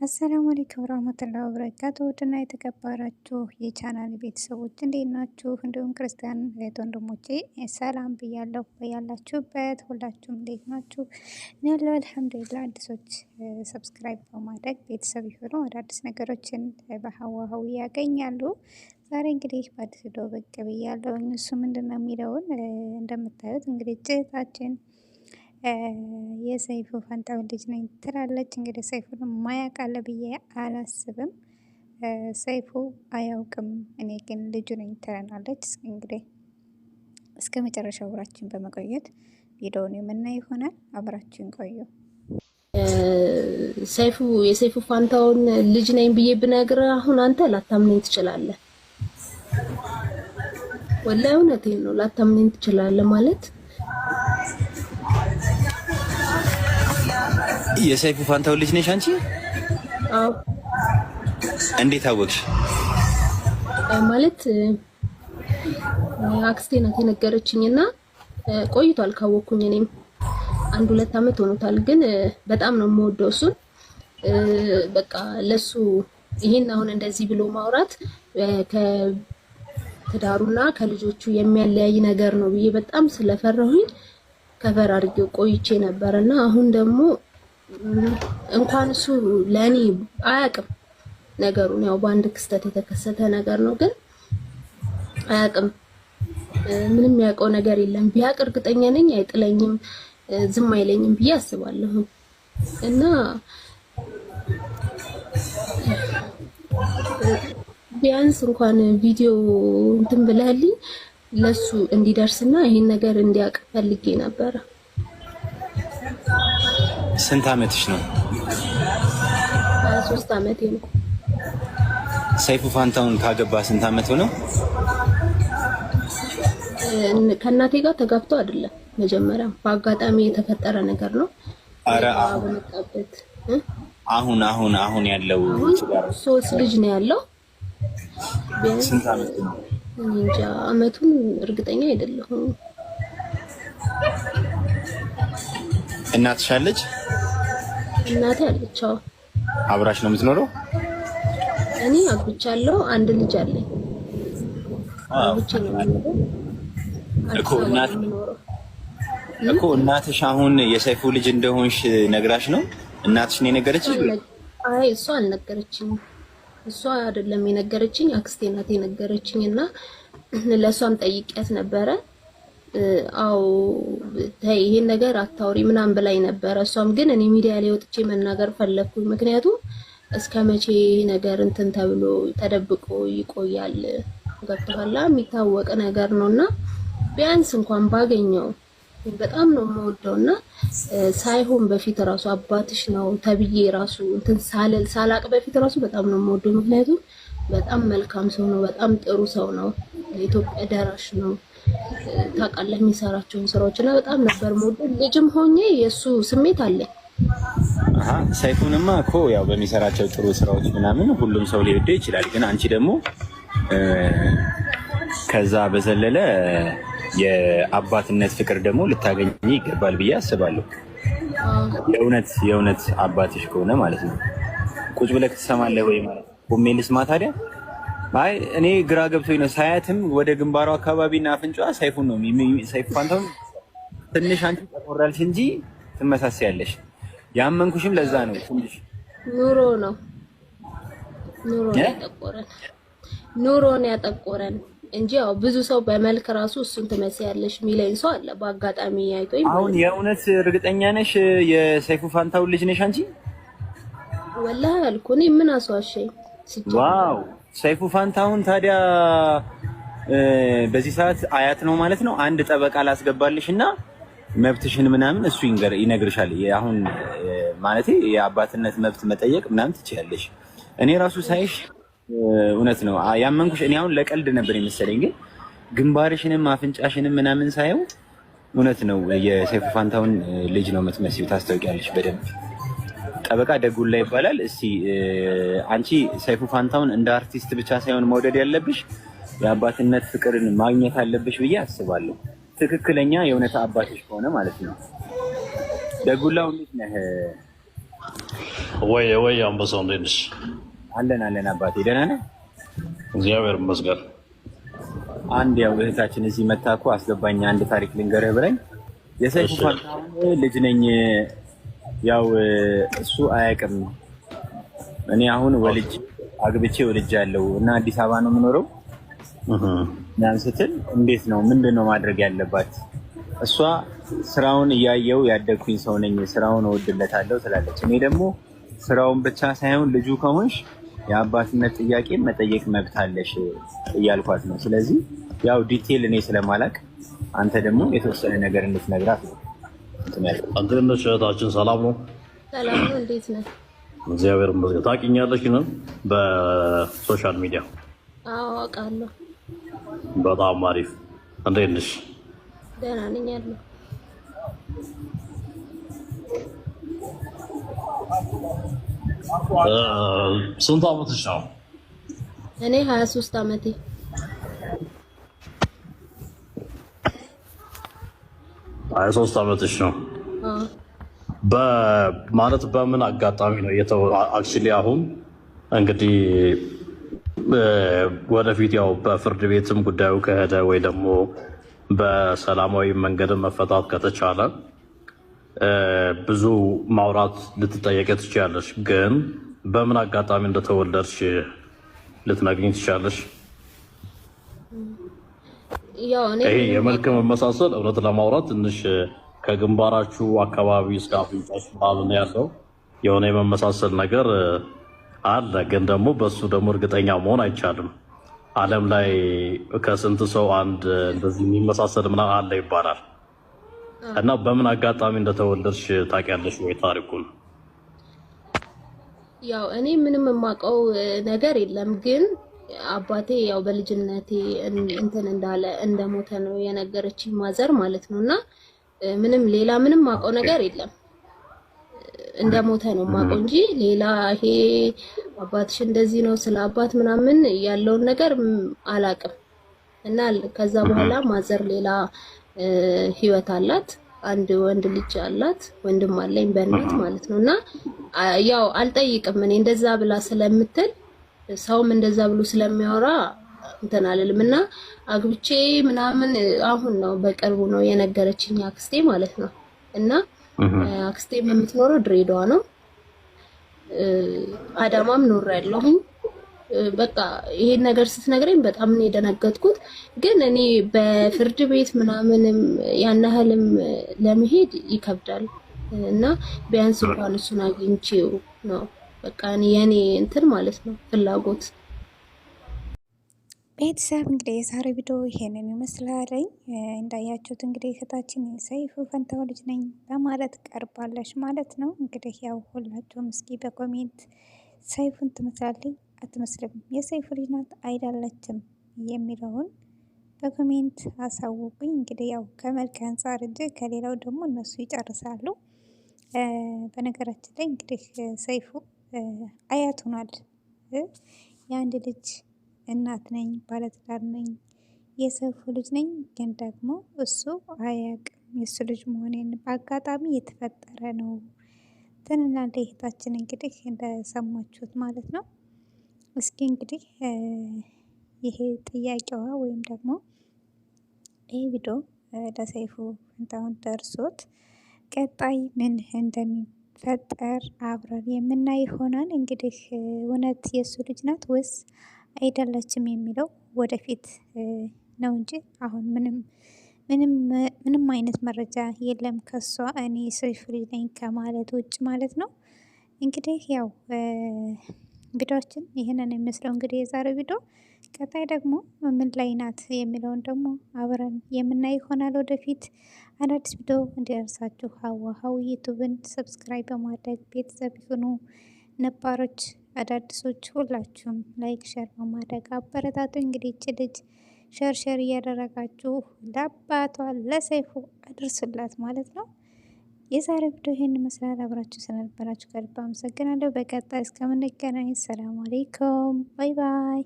السلام عليكم ورحمة الله وبركاته። ውድና የተከበራችሁ የቻናል ቤተሰቦች እንዴት ናችሁ? እንዲሁም ክርስቲያን እህት ወንድሞቼ ሰላም ብያለሁ። በያላችሁበት ሁላችሁም እንዴት ናችሁ? እኔ ያለው الحمد لله። አዲሶች subscribe በማድረግ ቤተሰብ ይሁኑ። አዳዲስ ነገሮችን በሀዋሀው ያገኛሉ። ዛሬ እንግዲህ በአዲስ ቪዲዮ ብቅ ብያለሁ። እሱ ምንድን ነው የሚለውን እንደምታዩት እንግዲህ እህታችን የሰይፉ ፋንታሁን ልጅ ነኝ ትላለች። እንግዲህ ሰይፉን ማያውቅ አለ ብዬ አላስብም። ሰይፉ አያውቅም፣ እኔ ግን ልጁ ነኝ ትለናለች። እንግዲህ እስከ መጨረሻው አብራችን በመቆየት ቪዲዮውን የምናይ ይሆናል። አብራችን ቆዩ። ሰይፉ የሰይፉ ፋንታሁን ልጅ ነኝ ብዬ ብነግርህ አሁን አንተ ላታምነኝ ትችላለህ። ወላሂ እውነቴን ነው፣ ላታምነኝ ትችላለህ ማለት የሰይፉ ፋንታሁን ልጅ ነሽ አንቺ? አዎ። እንዴት አወቅሽ? ማለት አክስቴ ናት የነገረችኝና ቆይቷል ካወቅኩኝ እኔም አንድ ሁለት አመት ሆኖታል። ግን በጣም ነው የምወደው እሱን። በቃ ለሱ ይሄን አሁን እንደዚህ ብሎ ማውራት ከትዳሩና ከልጆቹ የሚያለያይ ነገር ነው ብዬ በጣም ስለፈራሁኝ ከቨር አድርጌው ቆይቼ ነበርና አሁን ደግሞ እንኳን እሱ ለእኔ አያውቅም ነገሩን። ያው በአንድ ክስተት የተከሰተ ነገር ነው፣ ግን አያውቅም። ምንም የሚያውቀው ነገር የለም። ቢያውቅ እርግጠኛ ነኝ አይጥለኝም፣ ዝም አይለኝም ብዬ አስባለሁ። እና ቢያንስ እንኳን ቪዲዮ እንትን ብለህልኝ ለሱ እንዲደርስና ይሄን ነገር እንዲያውቅ ፈልጌ ነበረ። ስንት አመትሽ ነው? 23 አመቴ ነው። ሰይፉ ፋንታሁን ካገባ ስንት አመት ሆነው? ከእናቴ ጋር ተጋብቶ አይደለም። መጀመሪያ በአጋጣሚ የተፈጠረ ነገር ነው። ኧረ በመጣበት አሁን አሁን አሁን ያለው ሶስት ልጅ ነው ያለው። ስንት አመት ነው? እንጃ አመቱን እርግጠኛ አይደለሁም። እናትሽ አለች? እናቴ አለች። አዎ። አብራሽ ነው የምትኖረው? እኔ አግብቻለሁ። አንድ ልጅ አለኝ። አግብቼ ነው የምኖረው። እኮ እናትሽ አሁን የሰይፉ ልጅ እንደሆንሽ ነግራሽ ነው? እናትሽ ነው የነገረችሽ? አይ እሷ አልነገረችኝም። እሷ አይደለም የነገረችኝ፣ አክስቴ ናት የነገረችኝ። እና ለእሷም ጠይቂያት ነበረ። አዎ ተይ ይሄን ነገር አታውሪ ምናምን ብላኝ ነበረ። እሷም ግን እኔ ሚዲያ ላይ ወጥቼ መናገር ፈለግኩኝ። ምክንያቱም እስከ መቼ ነገር እንትን ተብሎ ተደብቆ ይቆያል? ገብቶሃል? የሚታወቅ ነገር ነውና ቢያንስ እንኳን ባገኘው በጣም ነው የምወደው እና ሳይሆን በፊት ራሱ አባትሽ ነው ተብዬ ራሱ እንትን ሳልል ሳላቅ በፊት ራሱ በጣም ነው የምወደው። ምክንያቱም በጣም መልካም ሰው ነው። በጣም ጥሩ ሰው ነው። ለኢትዮጵያ ደራሽ ነው። ታውቃለህ የሚሰራቸውን ስራዎች እና በጣም ነበር የምወደው። ልጅም ሆኜ የእሱ ስሜት አለኝ። አሃ ሰይፉንማ እኮ ያው በሚሰራቸው ጥሩ ስራዎች ምናምን ሁሉም ሰው ሊወደው ይችላል። ግን አንቺ ደግሞ ከዛ በዘለለ የአባትነት ፍቅር ደግሞ ልታገኝ ይገባል ብዬ አስባለሁ። የእውነት የእውነት አባትሽ ከሆነ ማለት ነው። ቁጭ ብለህ ትሰማለህ ወይ ማለት ቆሜ ልስማ ታዲያ? አይ እኔ ግራ ገብቶኝ ነው። ሳያትም ወደ ግንባሯ አካባቢና አፍንጫዋ ሰይፉን ነው ሰይፉ ፋንታሁን። ትንሽ አንቺ ጠቆራልሽ እንጂ ትመሳሰያለሽ። ያመንኩሽም ለዛ ነው። ትንሽ ኑሮ ነው ኑሮ ነው ያጠቆረን፣ ኑሮ ነው ያጠቆረን እንጂ ያው ብዙ ሰው በመልክ ራሱ እሱን ትመስያለሽ የሚለኝ ሰው አለ። በአጋጣሚ አይቶኝ። አሁን የእውነት እርግጠኛ ነሽ የሰይፉ ፋንታሁን ልጅ ነሽ አንቺ? ወላሂ አልኩህ። እኔ ምን አስዋሸኝ? Wow ሰይፉ ፋንታሁን ታዲያ በዚህ ሰዓት አያት ነው ማለት ነው። አንድ ጠበቃ ላስገባልሽ እና መብትሽን ምናምን እሱ ይነግርሻል። አሁን ማለቴ የአባትነት መብት መጠየቅ ምናምን ትችያለሽ። እኔ ራሱ ሳይሽ እውነት ነው ያመንኩሽ። እኔ አሁን ለቀልድ ነበር የመሰለኝ፣ ግን ግንባርሽንም አፍንጫሽንም ምናምን ሳየው እውነት ነው የሰይፉ ፋንታሁን ልጅ ነው የምትመስዪው። ታስታውቂያለሽ በደንብ። ጠበቃ ደጉላ ይባላል። እስቲ አንቺ ሰይፉ ፋንታሁን እንደ አርቲስት ብቻ ሳይሆን መውደድ ያለብሽ የአባትነት ፍቅርን ማግኘት አለብሽ ብዬ አስባለሁ። ትክክለኛ የእውነት አባትሽ ከሆነ ማለት ነው። ደጉላው እንዴት ነህ? ወይ ወይ፣ አንበሳው እንዴት ነሽ? አለን አለን አባቴ፣ ደህና ነህ? እግዚአብሔር ይመስገን። አንድ ያው እህታችን እዚህ መታ እኮ አስገባኝ አንድ ታሪክ ልንገርህ ብለኝ የሰይፉ ፋንታሁን ልጅ ነኝ። ያው እሱ አያውቅም። እኔ አሁን ወልጅ አግብቼ ወልጃለሁ እና አዲስ አበባ ነው የምኖረው ምናምን ስትል እንዴት ነው ምንድን ነው ማድረግ ያለባት? እሷ ስራውን እያየው ያደግኩኝ ሰው ነኝ፣ ስራውን እወድለታለሁ ትላለች። እኔ ደግሞ ስራውን ብቻ ሳይሆን ልጁ ከሆንሽ የአባትነት ጥያቄ መጠየቅ መብት አለሽ እያልኳት ነው። ስለዚህ ያው detail እኔ ስለማላቅ አንተ ደግሞ የተወሰነ ነገር እንድትነግራት ነው። እንዴት ነሽ እህታችን? ሰላም ነው? ሰላም ነው። እንዴት ነህ? እግዚአብሔር ይመስገን። ታውቂኛለሽ ግን በ social media? አዎ አውቃለሁ። በጣም አሪፍ። እንዴት ነሽ? ደህና ነኝ ያለው። ስንት አመትሽ ነው? እኔ 23 አመቴ። 23 አመትሽ ነው። ማለት በምን አጋጣሚ ነው? Actually አሁን እንግዲህ ወደፊት ያው በፍርድ ቤትም ጉዳዩ ከሄደ ወይ ደግሞ በሰላማዊ መንገድ መፈታት ከተቻለ ብዙ ማውራት ልትጠየቅ ትችያለሽ። ግን በምን አጋጣሚ እንደተወለድሽ ልትነግሪኝ ትችያለሽ? ይሄ የመልክ መመሳሰል እውነት ለማውራት ትንሽ ከግንባራችሁ አካባቢ እስከ አፍንጫሽ ምናምን ያለው የሆነ የመመሳሰል ነገር አለ። ግን ደግሞ በሱ ደግሞ እርግጠኛ መሆን አይቻልም። ዓለም ላይ ከስንት ሰው አንድ እንደዚህ የሚመሳሰል ምናምን አለ ይባላል። እና በምን አጋጣሚ እንደተወለድሽ ታውቂያለሽ ወይ ታሪኩን? ያው እኔ ምንም የማውቀው ነገር የለም፣ ግን አባቴ ያው በልጅነቴ እንትን እንዳለ እንደሞተ ነው የነገረችኝ mother ማለት ነው። እና ምንም ሌላ ምንም የማውቀው ነገር የለም፣ እንደሞተ ነው የማውቀው እንጂ ሌላ ይሄ አባትሽ እንደዚህ ነው ስለ አባት ምናምን ያለውን ነገር አላውቅም። እና ከዛ በኋላ mother ሌላ ህይወት አላት። አንድ ወንድ ልጅ አላት፣ ወንድም አለኝ በእናት ማለት ነው። እና ያው አልጠይቅም እኔ እንደዛ ብላ ስለምትል፣ ሰውም እንደዛ ብሎ ስለሚያወራ እንትን አልልም። እና አግብቼ ምናምን አሁን ነው በቅርቡ ነው የነገረችኝ አክስቴ ማለት ነው። እና አክስቴ የምትኖረው ድሬዳዋ ነው። አዳማም ኖሬያለሁኝ። በቃ ይሄን ነገር ስትነግረኝ በጣም ነው የደነገጥኩት። ግን እኔ በፍርድ ቤት ምናምንም ያን ያህልም ለመሄድ ይከብዳል እና ቢያንስ እንኳን እሱን አግኝቼው ነው በቃ የኔ እንትን ማለት ነው ፍላጎት። ቤተሰብ እንግዲህ የዛሬ ቪዲዮ ይሄንን ይመስላል። እንዳያችሁት እንግዲህ እህታችን የሰይፉ ፈንታው ልጅ ነኝ በማለት ቀርባለች ማለት ነው። እንግዲህ ያው ሁላችሁም እስኪ በ comment ሰይፉን ትመስላለች አትመስልም፣ የሰይፉ ልጅ ናት አይደለችም የሚለውን በ comment አሳውቁኝ። እንግዲህ ያው ከመልክ አንጻር እንጂ ከሌላው ደግሞ እነሱ ይጨርሳሉ። በነገራችን ላይ እንግዲህ ሰይፉ አያት ሆኗል። የአንድ ልጅ እናት ነኝ፣ ባለትዳር ነኝ፣ የሰይፉ ልጅ ነኝ። ግን ደግሞ እሱ አያውቅም የእሱ ልጅ መሆኔን፣ በአጋጣሚ የተፈጠረ ነው ትንናለ እህታችን እንግዲህ እንደሰማችሁት ማለት ነው። እስኪ እንግዲህ ይሄ ጥያቄዋ ወይም ደግሞ ይህ ቪዲዮ ለሰይፉ ፈንታሁን ደርሶት ቀጣይ ምን እንደሚፈጠር አብረን የምናይ ይሆናል። እንግዲህ እውነት የእሱ ልጅ ናት ወይስ አይደለችም የሚለው ወደፊት ነው እንጂ አሁን ምንም ምንም ምንም አይነት መረጃ የለም ከሷ እኔ የሰይፉ ልጅ ነኝ ከማለት ውጭ ማለት ነው። እንግዲህ ያው ቪዲዮችን ይህንን የሚመስለው እንግዲህ የዛሬው ቪዲዮ፣ ቀጣይ ደግሞ ምን ላይ ናት የሚለውን ደግሞ አብረን የምናይ ይሆናል ወደፊት። አዳዲስ ቪዲዮ እንዲደርሳችሁ ሀዋ ሀው YouTube ን subscribe በማድረግ ቤተሰብ ይሁኑ። ነባሮች አዳዲሶች ሁላችሁም like share በማድረግ አበረታቱ። እንግዲህ ይቺ ልጅ share share እያደረጋችሁ ለአባቷ ለሰይፉ አድርሱላት ማለት ነው። የዛሬ ቪዲዮ ይህን ይመስላል። አብራችሁ ስለነበራችሁ ከልብ አመሰግናለሁ። በቀጣይ እስከምንገናኝ ሰላም አለይኩም። Bye bye።